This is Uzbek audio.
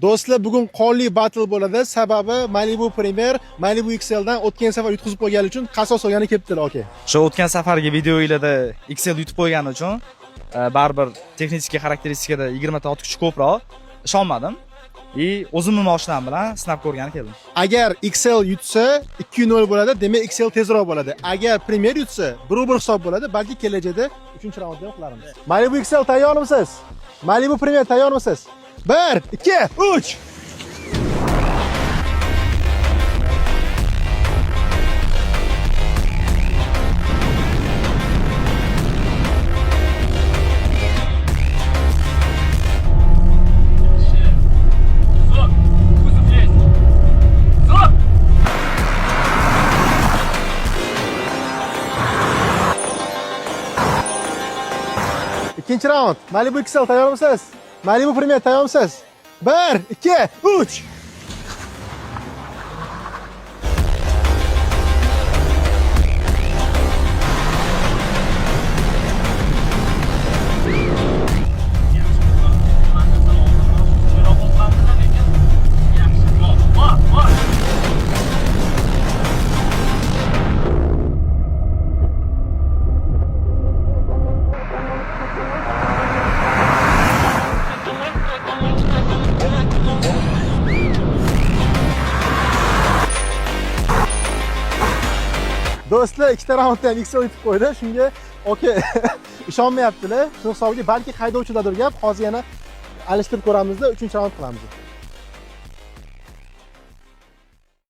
Do'stlar, bugun qonli battle bo'ladi. Sababi Malibu Premier Malibu XLdan o'tgan safar yutqizib qo'ygani uchun qasos olgani kelibdilar, aka. Shu o'tgan safargi videolarda XL yutib qo'ygani uchun baribir texnik xarakteristikada 20 ta ot kuchi ko'proq ishonmadim. И o'zimni mashinam bilan sinab ko'rgani keldim. Agar XL yutsa 2-0 bo'ladi, demak XL tezroq bo'ladi. Agar Premier yutsa 1-1 hisob bo'ladi, balki kelajakda 3-raundda ham qilarmiz. Malibu XL tayyormisiz? Malibu Premier tayyormisiz? 1 2 3. Zo'r! Kuzov есть! Zo'r! Ikkinchi raund. Malibu XL tayyormisiz? Malibu Premier tayyormisiz? 1 2 3. Yaxshi, bor, bor, bor! Do'stlar, ikkita raundda ham XL yutib qo'ydi. Shunga okey ishonmayaptilar. Shuni hisobiga balki haydovchidadir gap. Hozir yana alishtirib ko'ramizda, 3-raund qilamiz.